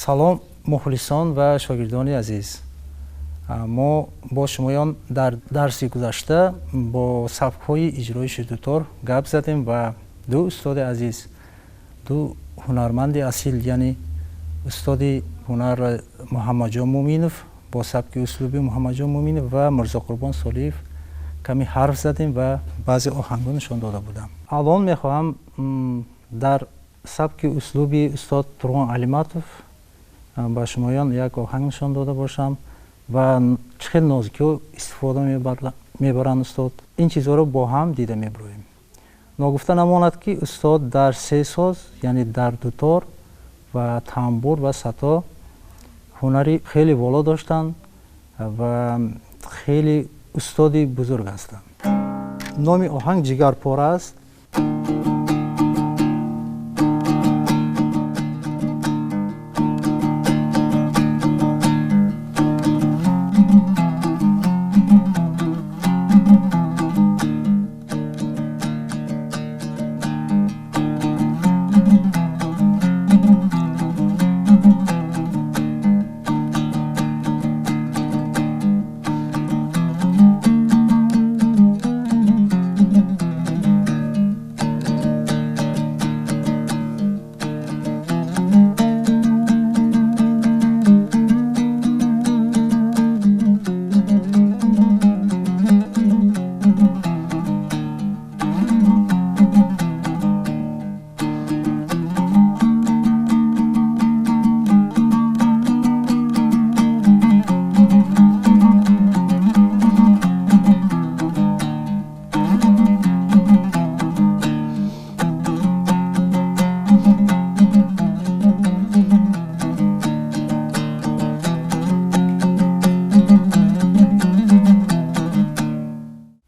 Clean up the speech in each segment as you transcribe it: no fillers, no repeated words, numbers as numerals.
Салом мухлисон ва шогирдони азиз. Мо бо шумоён дар дарси гузашта бо сабкҳои иҷроиши дутор гап задем ва ду устоди азиз, ду ҳунарманди асил, яъне устоди ҳунар Муҳаммадҷон Муъминов бо сабки услуби Муҳаммадҷон Муъминов ва Мирзоқурбон Солиев каме ҳарф задем ва баъзе оҳангҳо нишон дода будам. Алон мехоҳам дар сабки услуби устод Турғон Алиматов ба шумоён як оҳанг нишон дода бошам ва чӣ хел нозикиҳо истифода мебаранд устод. Ин чизҳоро бо ҳам дида мебароем. Ногуфта намонад, ки устод дар се соз, яъне дар дутор ва тамбур ва сато ҳунари хеле воло доштанд ва хеле устоди бузург ҳастанд. Номи оҳанг Ҷигарпора аст.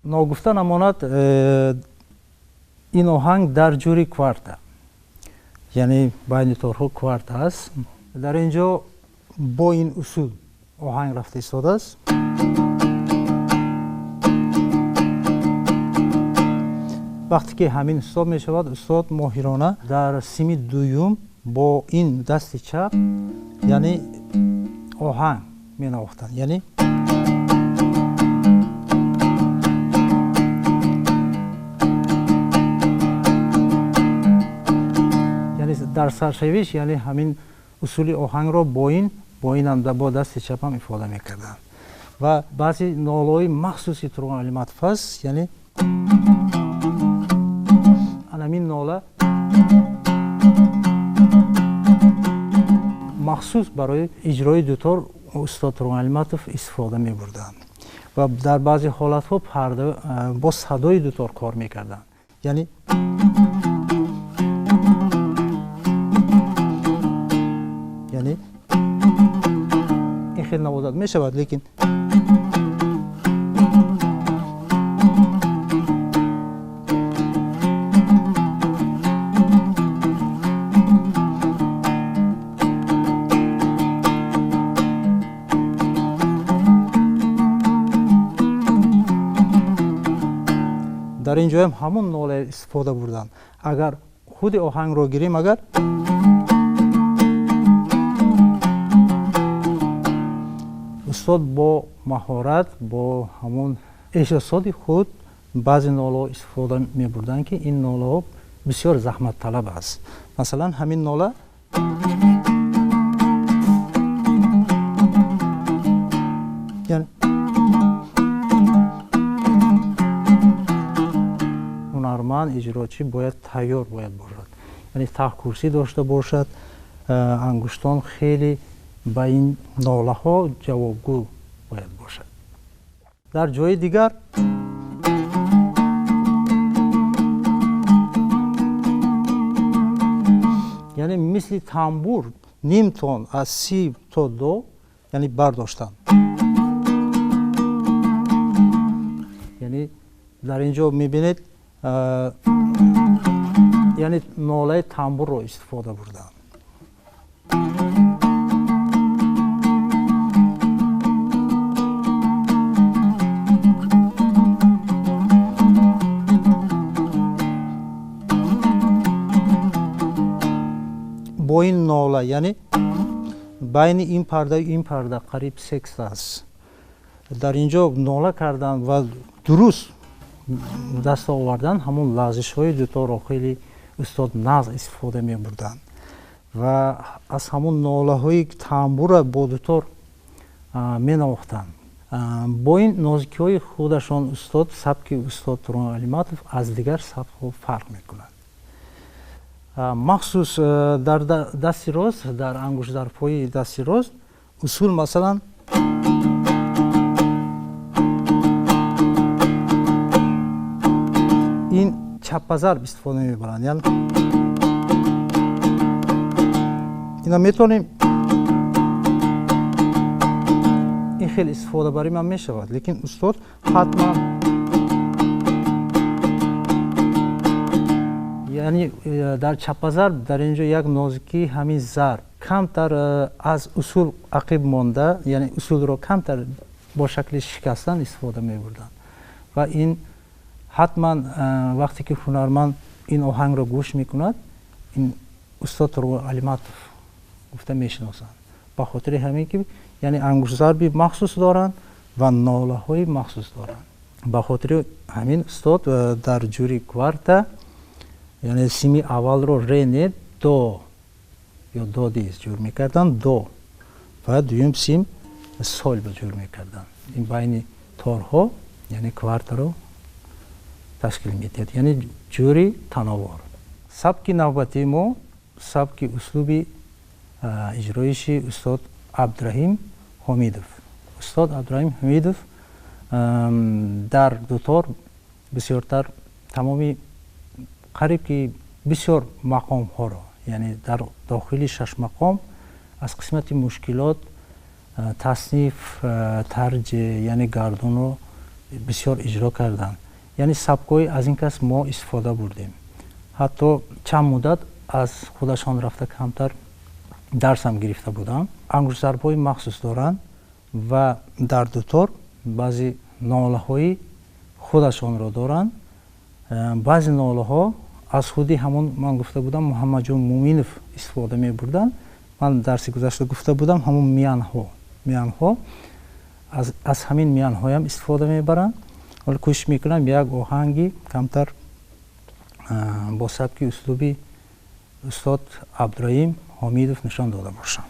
Ногуфта намонад, ин оҳанг дар ҷури кварта, яъне байни торҳо кварта аст. Дар ин ҷо бо ин усул оҳанг рафта истодааст. Вақте ки ҳамин ҳисоб мешавад, устод моҳирона дар сими дуюм бо ин дасти чап, яъне оҳанг менавохтанд, яъне дар саршавиш, яъне ҳамин усули оҳангро бо инам бо дасти чапам ифода мекарданд. Ва баъзе нолаҳои махсуси Турғон Алиматов аст, яъне ҳамин нола махсус барои иҷрои дутор устод Турғон Алиматов истифода мебурданд ва дар баъзе ҳолатҳо парда бо садои дутор кор мекарданд, яъне ин хел навозат мешавад, лекин дар ин ҷоям ҳамон нола истифода бурданд. Агар худи оҳангро гирем, агар устод бо маҳорат, бо ҳамон эҳсосоти худ баъзе нолаҳо истифода мебурданд, ки ин нолаҳо бисёр заҳматталаб аст. Масалан, ҳамин нола ҳунарманд, иҷрочӣ бояд тайёр бояд бошад, яъне таҳкурсӣ дошта бошад, ангуштон хеле ба ин нолаҳо ҷавобгӯ бояд бошад. Дар ҷои дигар яъне мисли тамбур ним тон аз си то до, яъне бардоштан, яъне дар ин ҷо мебинед, яъне нолаи тамбурро истифода бурданд. Бо ин нола, яъне Байни ин парда ва ин парда қариб секст аст. Дар инҷо нола кардан ва дуруст даст овардан ҳамон лағзишҳои дуторро хеле устод нағз истифода мебурданд ва аз ҳамон нолаҳои тамбура бо дутор менавохтанд. Бо ин нозикиҳои худашон устод сабки устод Турғун Алиматов аз дигар сабкҳо фарқ мекунад. Махсус дар дасти рост, дар ангуштдарпои дасти рост усул масалан ин чаппазарб истифода мебаранд. Яъне ина метавонем ин хеле истифода барои ман мешавад, лекин устод ҳатман яъне дар чаппазарб дар инҷо як нозикии ҳамин зарб камтар аз усул ақиб монда, яъне усулро камтар бо шакли шикастан истифода мебурданд ва ин ҳатман вақте ки ҳунарманд ин оҳангро гӯш мекунад, ин устод Турғун Алиматов гуфта мешиносанд. Ба хотири ҳамин ки яъне ангуштзарби махсус доранд ва нолаҳои махсус доранд. Ба хотири ҳамин устод дар ҷури кварта, яъне сими аввалро ре не до ё до диез ҷур мекарданд, до, ва дуюм сим сол ба ҷур мекарданд. Ин байни торҳо яъне квартаро ташкил медиҳад, яъне ҷури тановор. Сабки навбатии мо сабки услуби иҷроиши устод Абдураҳим Ҳомидов. Устод Абдураҳим Ҳомидов дар дутор бисёртар тамоми қариб ки бисёр мақомҳоро, яъне дар дохили шаш мақом аз қисмати мушкилот, тасниф, тарҷ, яъне гардунро бисёр иҷро карданд. Яъне сабкҳои аз ин кас мо истифода бурдем. Ҳатто чанд муддат аз худашон рафта камтар дарсам гирифта будам. Ангуштзарбҳои махсус доранд ва дар дутор баъзе нолаҳои худашонро доранд. Баъзе нолаҳо аз худи ҳамон ман гуфта будам Муҳаммадҷон Муминов истифода мебурданд. Ман дарси гузашта гуфта будам ҳамон миянҳо, миянҳо аз ҳамин миянҳоям истифода мебаранд. Ҳоло кӯшиш мекунам як оҳанги камтар бо сабки услуби устод Абдураҳим Ҳомидов нишон дода бошам.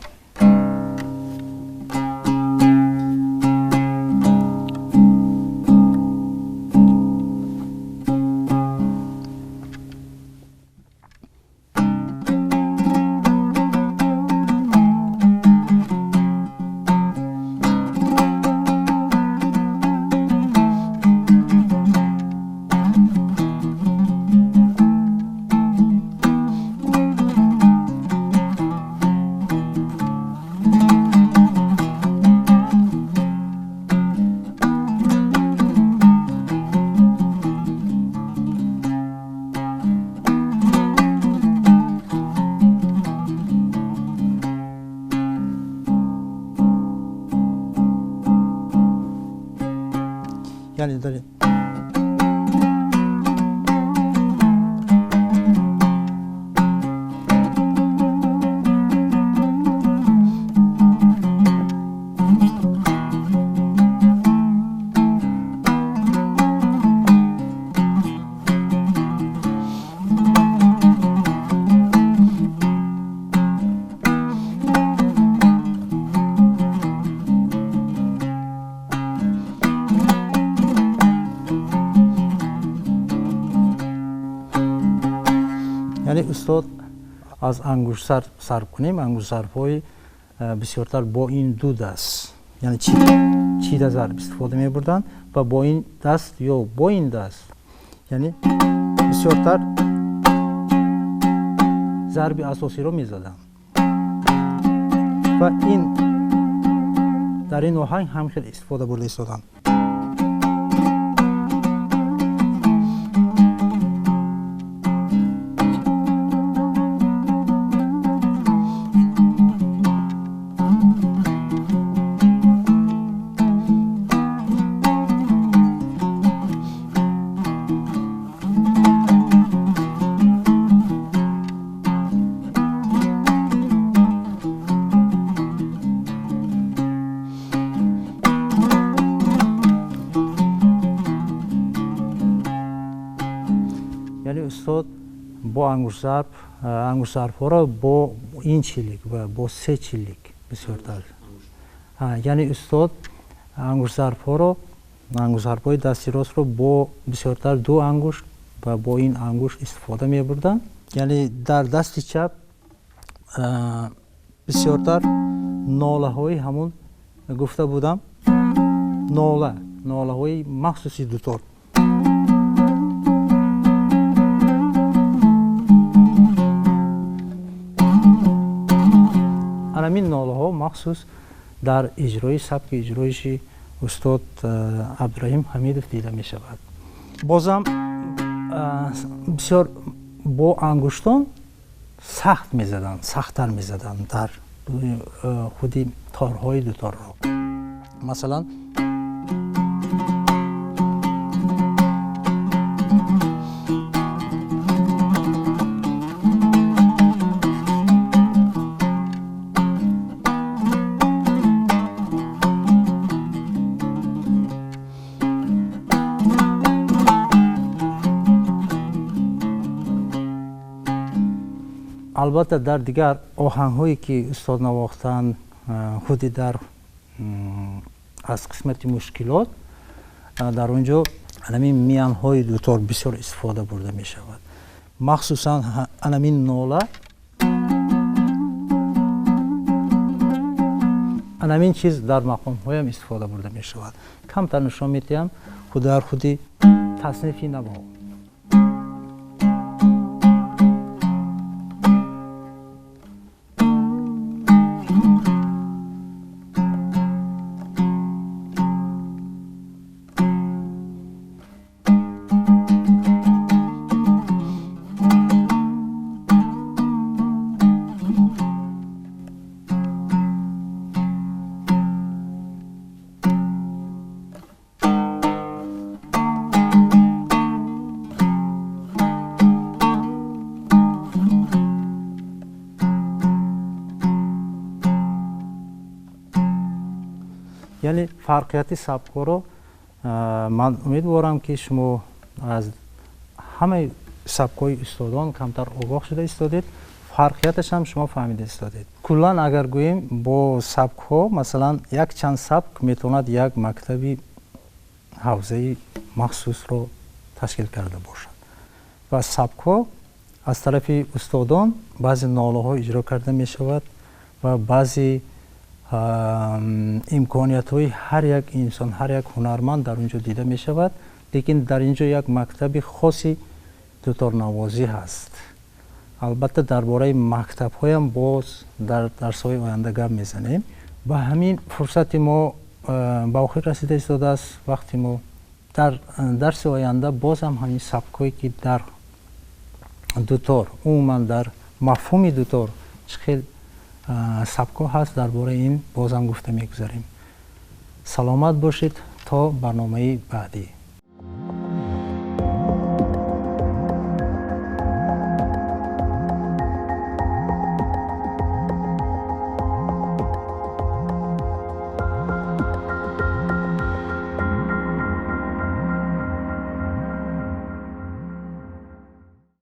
Яъне дар яъне устод аз ангуштзарб сарб кунем, ангуштзарбҳои бисёртар бо ин ду даст, яъне чида зарб истифода мебурданд ва бо ин даст ё бо ин даст, яъне бисёртар зарби асосиро мезаданд ва ин дар ин оҳанг ҳам хеле истифода бурда истоданд. Бо ангуштзарб, ангуштзарбҳоро бо ин чилик ва бо се чилик бисёртар. Яъне устод ангуштзарбҳоро, ангуштзарбҳои дасти ростро бо бисёртар ду ангушт ва бо ин ангушт истифода мебурданд. Яъне дар дасти чап бисёртар нолаҳои ҳамун гуфта будам, нолаҳои махсуси дутор. Анамин нолаҳо махсус дар иҷрои сабки иҷроиши устод Абдураҳим Ҳамидов дида мешавад. Бозам бисёр бо ангуштон сахт мезаданд, сахттар мезаданд дар худи торҳои дуторро. Масалан, албатта дар дигар оҳангҳое ки устод навохтанд, худи дар аз қисмати мушкилот дар он ҷо анамин миянҳои дутор бисёр истифода бурда мешавад. Махсусан анамин нола, анамин чиз дар мақомҳоям истифода бурда мешавад. Камтар нишон медиҳам дар худи таснифи наво. Яъне фарқияти сабкҳоро ман умедворам, ки шумо аз ҳамаи сабкҳои устодон камтар огоҳ шуда истодед, фарқияташ ҳам шумо фаҳмида истодед. Куллан агар гӯем бо сабкҳо, масалан, якчанд сабк метавонад як мактаби ҳавзаи махсусро ташкил карда бошад ва сабкҳо аз тарафи устодон баъзе нолаҳо иҷро карда мешавад ва баъзе имкониятҳои ҳар як инсон, ҳар як ҳунарманд дар он ҷо дида мешавад, лекин дар ин ҷо як мактаби хоси дуторнавозӣ ҳаст. Албатта дар бораи мактабҳоям боз дар дарсҳои оянда гап мезанем. Ба ҳамин фурсати мо ба охир расида истодааст. Вақти мо дар дарси оянда бозам ҳамин сабкҳое ки дар дутор, умуман дар мафҳуми дутор чӣ хел сабкҳо ҳаст, дар бораи ин бозам гуфта мегузарем. Саломат бошед то барномаи баъдӣ.